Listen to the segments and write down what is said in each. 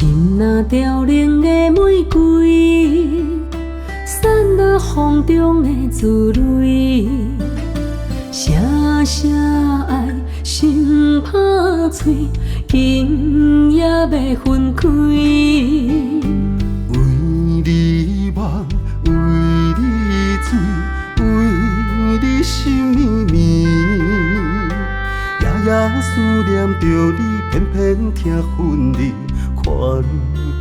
心若凋零的玫瑰，散落风中的珠泪，声声爱，心拍碎，今夜欲分开。为你梦，为你醉，为你心绵绵，夜夜思念著你，偏偏听分离，环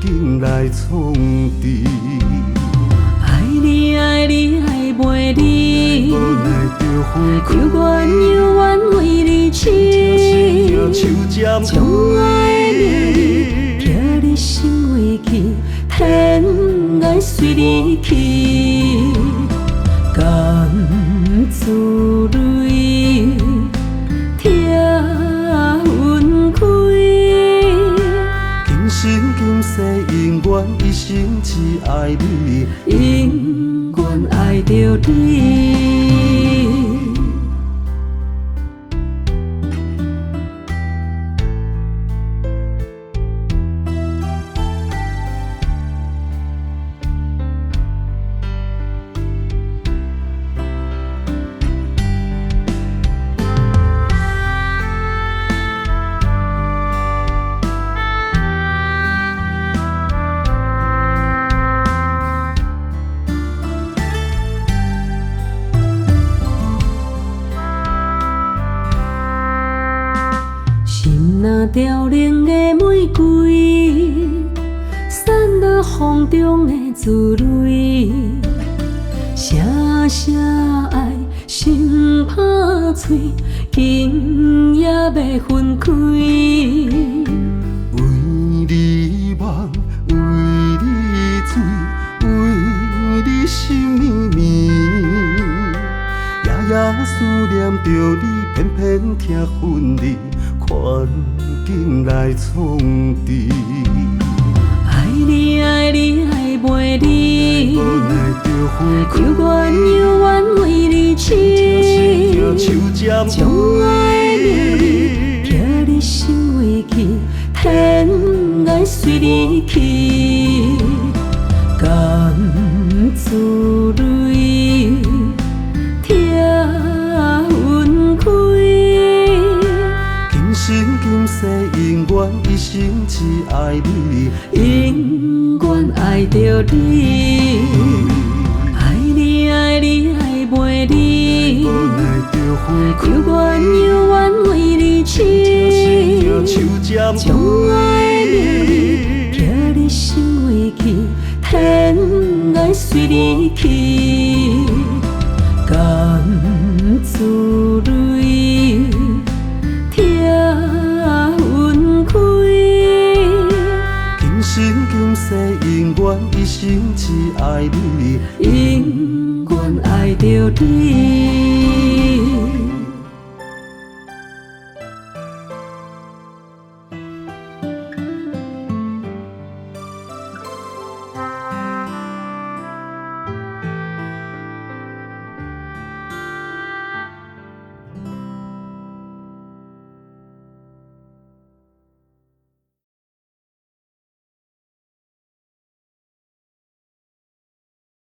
境来创治。爱你爱你爱袂离，无奈著分开，犹原犹原为你痴，听手渐将爱的名字刻你心位去，天涯随你去，甘珠泪疼分开。今生今世永远一生只爱你，永远爱著你。心若凋零的玫瑰，散落风中的珠泪，声声爱，心拍碎，今夜欲分开。为你梦，为你醉，为你心绵绵，夜夜思念著你，偏偏听分离，环境来创治。爱你爱你爱袂离，无奈著分开，犹原犹原为你痴，听手渐将爱的名字刻你心位去，天涯随你去，甘珠泪疼分开。今生今世永远一生只爱你，永远爱著你，爱你爱你爱袂离，无奈著分开，犹原犹原为你痴，听手渐将爱的名字刻你心位去，天涯随你去。